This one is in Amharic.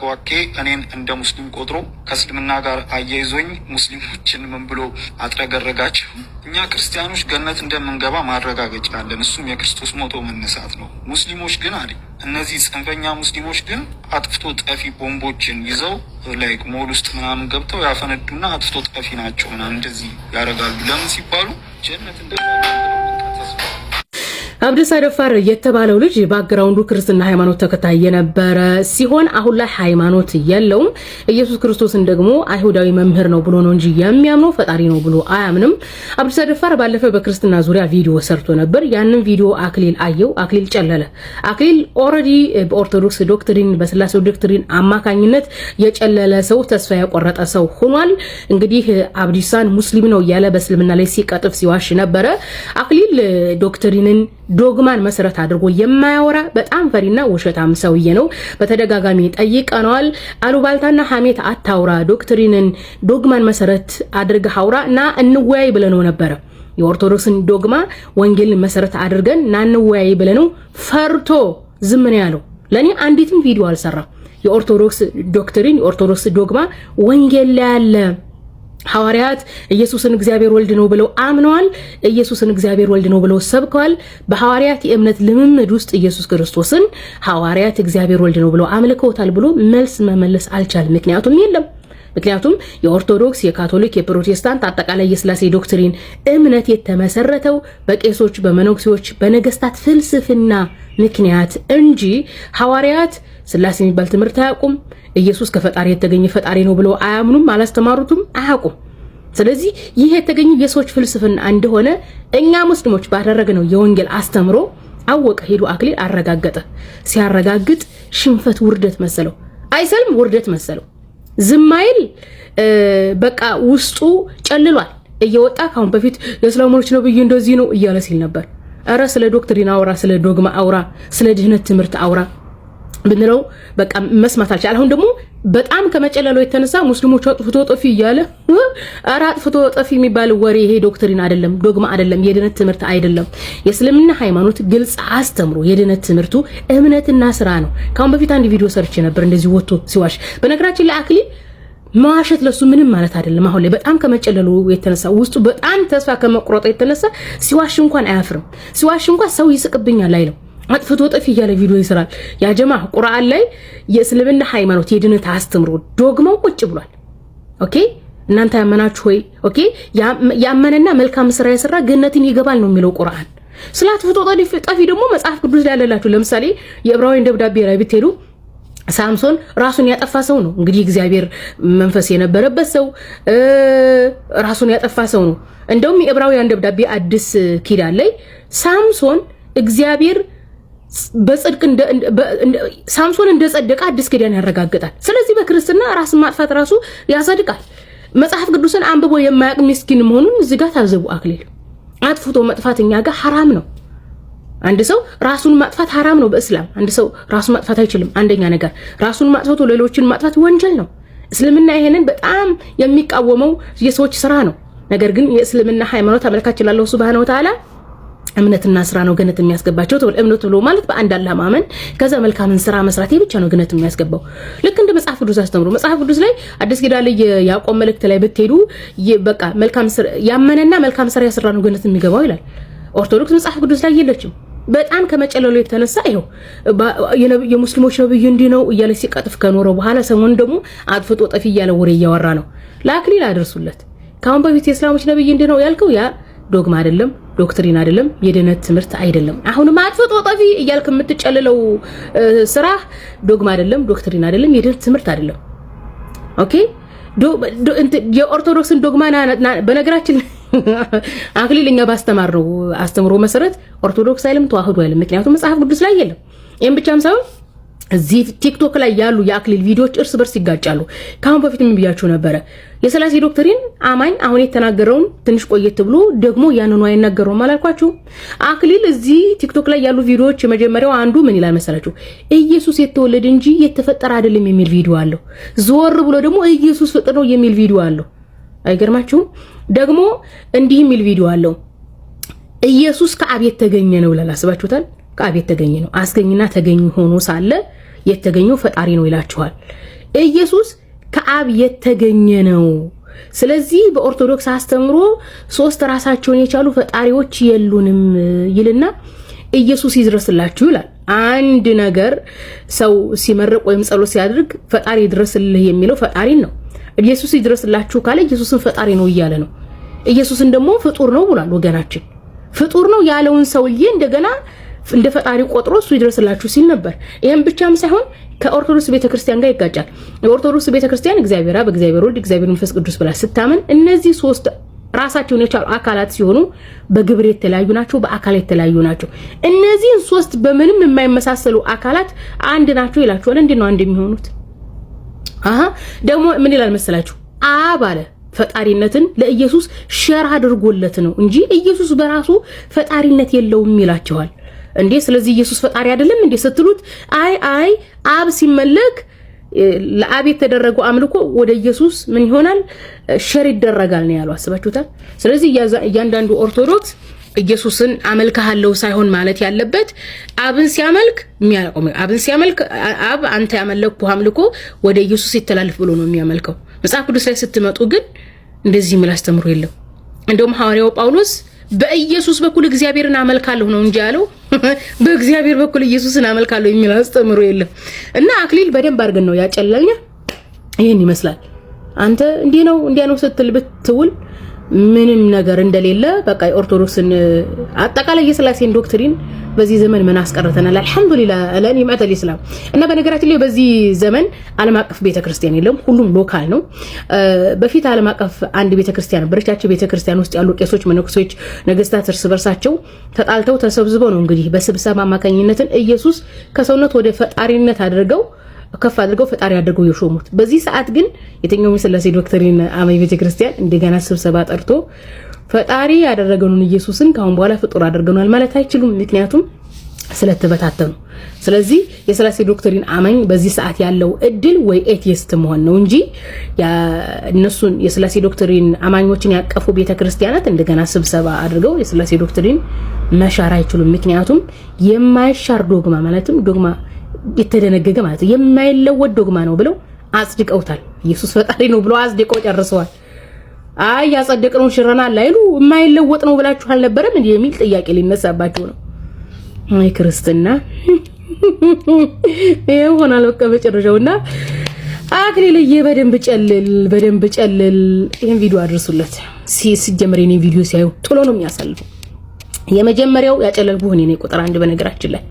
ባደረገው አኬ እኔን እንደ ሙስሊም ቆጥሮ ከእስልምና ጋር አያይዞኝ ሙስሊሞችን ምን ብሎ አጥረገረጋቸው። እኛ ክርስቲያኖች ገነት እንደምንገባ ማረጋገጫ አለን፣ እሱም የክርስቶስ ሞቶ መነሳት ነው። ሙስሊሞች ግን አለ፣ እነዚህ ጽንፈኛ ሙስሊሞች ግን አጥፍቶ ጠፊ ቦምቦችን ይዘው like mall ውስጥ ምናምን ገብተው ያፈነዱና አጥፍቶ ጠፊ ናቸው ምናምን እንደዚህ ያደርጋሉ። ለምን ሲባሉ ጀነት እንደተስፋ አብዲሳ ደፋር የተባለው ልጅ background ኡ ክርስትና ሃይማኖት ተከታይ የነበረ ሲሆን አሁን ላይ ሃይማኖት የለውም። ኢየሱስ ክርስቶስን ደግሞ አይሁዳዊ መምህር ነው ብሎ ነው እንጂ የሚያምነው ፈጣሪ ነው ብሎ አያምንም። አብዲሳ ደፋር ባለፈ በክርስትና ዙሪያ ቪዲዮ ሰርቶ ነበር። ያንን ቪዲዮ አክሊል አየው። አክሊል ጨለለ። አክሊል already በኦርቶዶክስ doctrine፣ በስላሴው doctrine አማካኝነት የጨለለ ሰው፣ ተስፋ የቆረጠ ሰው ሆኗል። እንግዲህ አብዲሳን ሙስሊም ነው እያለ በእስልምና ላይ ሲቀጥፍ ሲዋሽ ነበረ። አክሊል doctrine ን ዶግማን መሰረት አድርጎ የማያወራ በጣም ፈሪና ውሸታም ሰውዬ ነው። በተደጋጋሚ ጠይቀነዋል። አሉባልታና ሐሜት አታውራ፣ doctrine ን ዶግማን መሰረት አድርገህ አውራ እና እንወያይ ብለነው ነበረ። የኦርቶዶክስን ዶግማ ወንጌልን መሰረት አድርገን ና እንወያይ ብለነው ፈርቶ ዝም ነው ያለው። ለእኔ አንዲትም ቪዲዮ አልሰራም። የኦርቶዶክስ doctrine፣ የኦርቶዶክስ ዶግማ ወንጌል ላይ ያለ፣ ሐዋርያት ኢየሱስን እግዚአብሔር ወልድ ነው ብለው አምነዋል። ኢየሱስን እግዚአብሔር ወልድ ነው ብለው ሰብከዋል። በሐዋርያት የእምነት ልምምድ ውስጥ ኢየሱስ ክርስቶስን ሐዋርያት እግዚአብሔር ወልድ ነው ብለው አምልከውታል ብሎ መልስ መመለስ አልቻልም። ምክንያቱም የለም። ምክንያቱም የኦርቶዶክስ፣ የካቶሊክ፣ የፕሮቴስታንት አጠቃላይ የስላሴ doctrine እምነት የተመሰረተው በቄሶች፣ በመነኩሴዎች፣ በነገስታት ፍልስፍና ምክንያት እንጂ ሐዋርያት ስላሴ የሚባል ትምህርት አያውቁም። ኢየሱስ ከፈጣሪ የተገኘ ፈጣሪ ነው ብለው አያምኑም፣ አላስተማሩትም፣ አያውቁም። ስለዚህ ይህ የተገኘ የሰዎች ፍልስፍና እንደሆነ እኛ ሙስሊሞች ባደረግነው የወንጌል አስተምሮ አወቀ። ሄዶ አክሊል አረጋገጠ። ሲያረጋግጥ ሽንፈት ውርደት መሰለው፣ አይሰልም ውርደት መሰለው። ዝም አይል፣ በቃ ውስጡ ጨልሏል። እየወጣ ካሁን በፊት የእስላሞች ነብይ እንደዚህ ነው እያለ ሲል ነበር። እረ ስለ doctrine አውራ፣ ስለ ዶግማ አውራ፣ ስለ ድህነት ትምህርት አውራ ብንለው በቃ መስማት አልቻለ። አሁን ደግሞ በጣም ከመጨለለው የተነሳ ሙስሊሞች አጥፍቶ ጠፊ እያለ፣ ኧረ አጥፍቶ ጠፊ የሚባል ወሬ ይሄ doctrine አይደለም፣ ዶግማ አይደለም፣ የድነት ትምህርት አይደለም። የእስልምና ሃይማኖት ግልጽ አስተምሮ የድነት ትምህርቱ እምነትና ስራ ነው። ካሁን በፊት አንድ ቪዲዮ ሰርቼ ነበር እንደዚህ ወጥቶ ሲዋሽ። በነገራችን ላይ አክሊል መዋሸት ለሱ ምንም ማለት አይደለም። አሁን ላይ በጣም ከመጨለሉ የተነሳ፣ ውስጡ በጣም ተስፋ ከመቁረጡ የተነሳ ሲዋሽ እንኳን አያፍርም። ሲዋሽ እንኳን ሰው ይስቅብኛል አይልም። አጥፍቶ ጠፊ እያለ ቪዲዮ ይሰራል። ያ ጀማ፣ ቁርአን ላይ የእስልምና ሃይማኖት የድነት አስተምሮ ዶግማው ቁጭ ብሏል። Okay፣ እናንተ ያመናችሁ ወይ? Okay፣ ያመነና መልካም ስራ የሰራ ገነትን ይገባል ነው የሚለው ቁርአን። ስለ አጥፍቶ ጠፊ ደግሞ መጽሐፍ ቅዱስ ላይ ያለላችሁ፣ ለምሳሌ የዕብራውያን ደብዳቤ ላይ ብትሄዱ ሳምሶን ራሱን ያጠፋ ሰው ነው። እንግዲህ እግዚአብሔር መንፈስ የነበረበት ሰው ራሱን ያጠፋ ሰው ነው። እንደውም የዕብራውያን ደብዳቤ አዲስ ኪዳን ላይ ሳምሶን እግዚአብሔር በጽድቅ ሳምሶን እንደጸደቀ አዲስ ኪዳን ያረጋግጣል። ስለዚህ በክርስትና ራስን ማጥፋት ራሱ ያጸድቃል። መጽሐፍ ቅዱስን አንብቦ የማያውቅ ምስኪን መሆኑን እዚህ ጋር ታዘቡ። አክሊል አጥፍቶ መጥፋት እኛ ጋር ሐራም ነው። አንድ ሰው ራሱን ማጥፋት ሐራም ነው። በእስላም አንድ ሰው ራሱን ማጥፋት አይችልም። አንደኛ ነገር ራሱን ማጥፋቱ ሌሎችን ማጥፋት ወንጀል ነው። እስልምና ይሄንን በጣም የሚቃወመው የሰዎች ስራ ነው። ነገር ግን የእስልምና ሃይማኖት አምላካችን አላሁ ሱብሃነሁ ወተዓላ እምነትና ስራ ነው ገነት የሚያስገባቸው ተብሎ፣ እምነት ብሎ ማለት በአንድ አላህ ማመን ከዛ መልካምን ስራ መስራት ብቻ ነው ገነት የሚያስገባው። ልክ እንደ መጽሐፍ ቅዱስ አስተምሮ መጽሐፍ ቅዱስ ላይ አዲስ ኪዳን ላይ የያዕቆብ መልእክት ላይ ብትሄዱ በቃ መልካም ስራ ያመነና መልካም ስራ ያሰራ ነው ገነት የሚገባው ይላል። ኦርቶዶክስ መጽሐፍ ቅዱስ ላይ የለችም። በጣም ከመጨለሉ የተነሳ ይኸው የሙስሊሞች ነብይ እንዲህ ነው እያለ ሲቀጥፍ ከኖረ በኋላ ሰሞኑን ደግሞ አጥፍቶ ጠፊ እያለ ወሬ እያወራ ነው። ለአክሊል አደርሱለት። ከአሁን በፊት የእስላሞች ነብይ እንዲህ ነው ያልከው ያ ዶግማ አይደለም፣ doctrine አይደለም፣ የድነት ትምህርት አይደለም። አሁንም አጥፍቶ ጠፊ እያልክ የምትጨልለው ስራ ዶግማ አይደለም፣ doctrine አይደለም፣ የድነት ትምህርት አይደለም። Okay፣ የኦርቶዶክስን ዶግማ በነገራችን አክሊል እኛ ባስተማርነው አስተምሮ መሰረት ኦርቶዶክስ አይልም፣ ተዋህዶ አይልም። ምክንያቱም መጽሐፍ ቅዱስ ላይ የለም። ይህም ብቻም ሳይሆን እዚህ ቲክቶክ ላይ ያሉ የአክሊል ቪዲዮዎች እርስ በርስ ይጋጫሉ። ከአሁን በፊት ምን ብያችሁ ነበረ? የስላሴ doctrine አማኝ አሁን የተናገረውን ትንሽ ቆየት ብሎ ደግሞ ያንኑ አይናገረውም አላልኳችሁ? አክሊል እዚህ ቲክቶክ ላይ ያሉ ቪዲዮዎች የመጀመሪያው አንዱ ምን ይላል መሰላችሁ? ኢየሱስ የተወለደ እንጂ የተፈጠረ አይደለም የሚል ቪዲዮ አለው። ዞር ብሎ ደግሞ ኢየሱስ ፍጡር ነው የሚል ቪዲዮ አለው። አይገርማችሁም? ደግሞ እንዲህ የሚል ቪዲዮ አለው። ኢየሱስ ከአብ የተገኘ ነው ብላል። አስባችሁታል? ከአብ የተገኘ ነው። አስገኝና ተገኝ ሆኖ ሳለ የተገኘው ፈጣሪ ነው ይላችኋል። ኢየሱስ ከአብ የተገኘ ነው። ስለዚህ በኦርቶዶክስ አስተምሮ ሶስት ራሳቸውን የቻሉ ፈጣሪዎች የሉንም ይልና ኢየሱስ ይድረስላችሁ ይላል። አንድ ነገር ሰው ሲመርቅ ወይም ጸሎት ሲያደርግ ፈጣሪ ይድረስልህ የሚለው ፈጣሪን ነው። ኢየሱስ ይድረስላችሁ ካለ ኢየሱስን ፈጣሪ ነው እያለ ነው። ኢየሱስን ደግሞ ፍጡር ነው ብሏል ወገናችን። ፍጡር ነው ያለውን ሰውዬ እንደገና እንደ ፈጣሪ ቆጥሮ እሱ ይድረስላችሁ ሲል ነበር። ይህም ብቻም ሳይሆን ከኦርቶዶክስ ቤተክርስቲያን ጋር ይጋጫል። የኦርቶዶክስ ቤተክርስቲያን እግዚአብሔር አብ፣ እግዚአብሔር ወልድ፣ እግዚአብሔር መንፈስ ቅዱስ ብላ ስታምን እነዚህ ሶስት ራሳቸውን የቻሉ አካላት ሲሆኑ በግብር የተለያዩ ናቸው፣ በአካል የተለያዩ ናቸው። እነዚህን ሶስት በምንም የማይመሳሰሉ አካላት አንድ ናቸው ይላቸዋል። እንዴት ነው አንድ የሚሆኑት? አሃ ደግሞ ምን ይላል መሰላችሁ? አብ አለ ፈጣሪነትን ለኢየሱስ share አድርጎለት ነው እንጂ ኢየሱስ በራሱ ፈጣሪነት የለውም ይላቸዋል። እንዴ ስለዚህ ኢየሱስ ፈጣሪ አይደለም እንዴ ስትሉት፣ አይ አይ አብ ሲመለክ ለአብ የተደረገው አምልኮ ወደ ኢየሱስ ምን ይሆናል? Share ይደረጋል ነው ያለው። አስባችሁታል? ስለዚህ እያንዳንዱ ኦርቶዶክስ ኢየሱስን አመልክሃለሁ ሳይሆን ማለት ያለበት አብን ሲያመልክ የሚያውቀው አብን ሲያመልክ አብ አንተ ያመለክኩህ አምልኮ ወደ ኢየሱስ ይተላለፍ ብሎ ነው የሚያመልከው። መጽሐፍ ቅዱስ ላይ ስትመጡ ግን እንደዚህ የሚል አስተምሮ የለም። እንደውም ሐዋርያው ጳውሎስ በኢየሱስ በኩል እግዚአብሔርን አመልካለሁ ነው እንጂ ያለው በእግዚአብሔር በኩል ኢየሱስን አመልካለሁ የሚል አስተምሮ የለም። እና አክሊል በደንብ አድርገን ነው ያጨለልኛ። ይህን ይመስላል። አንተ እንዲህ ነው እንዲያ ነው ስትል ብትውል ምንም ነገር እንደሌለ በቃ የኦርቶዶክስን አጠቃላይ የስላሴን doctrine በዚህ ዘመን ምን አስቀርተናል? الحمد لله لنعمة الإسلام። እና በነገራችን ላይ በዚህ ዘመን ዓለም አቀፍ ቤተክርስቲያን የለም፣ ሁሉም local ነው። በፊት ዓለም አቀፍ አንድ ቤተክርስቲያን ነበረች። ያቺ ቤተክርስቲያን ውስጥ ያሉ ቄሶች፣ መነኩሴዎች፣ ነገስታት እርስ በርሳቸው ተጣልተው ተሰብስበው ነው እንግዲህ በስብሰባ አማካኝነትን ኢየሱስ ከሰውነት ወደ ፈጣሪነት አድርገው ከፍ አድርገው ፈጣሪ አድርገው የሾሙት። በዚህ ሰዓት ግን የትኛውም የስላሴ doctrine አማኝ ቤተክርስቲያን እንደገና ስብሰባ ጠርቶ ፈጣሪ ያደረገውን ኢየሱስን ከአሁን በኋላ ፍጡር አድርገናል ማለት አይችሉም። ምክንያቱም ስለተበታተኑ። ስለዚህ የስላሴ doctrine አማኝ በዚህ ሰዓት ያለው እድል ወይ atheist መሆን ነው እንጂ እነሱን የስላሴ doctrine አማኞችን ያቀፉ ቤተክርስቲያናት እንደገና ስብሰባ አድርገው የስላሴ doctrine መሻር አይችሉም። ምክንያቱም የማይሻር ዶግማ ማለትም ዶግማ የተደነገገ ማለት ነው የማይለወጥ ዶግማ ነው ብለው አጽድቀውታል። ኢየሱስ ፈጣሪ ነው ብለው አጽድቀው ጨርሰዋል። አይ ያጸደቅነውን ሽረናል አይሉ የማይለወጥ ነው ብላችሁ አልነበረም እንዴ የሚል ጥያቄ ሊነሳባችሁ ነው። አይ ክርስትና ይሄው ሆናል በቃ መጨረሻውና አክሊልዬ በደንብ ጨልል፣ በደንብ ጨልል። ይሄን ቪዲዮ አድርሱለት። ሲጀመር የኔን ቪዲዮ ሲያዩ ቶሎ ነው የሚያሳልፈው። የመጀመሪያው ያጨለልኩህ እኔ ነኝ፣ ቁጥር አንድ በነገራችን ላይ።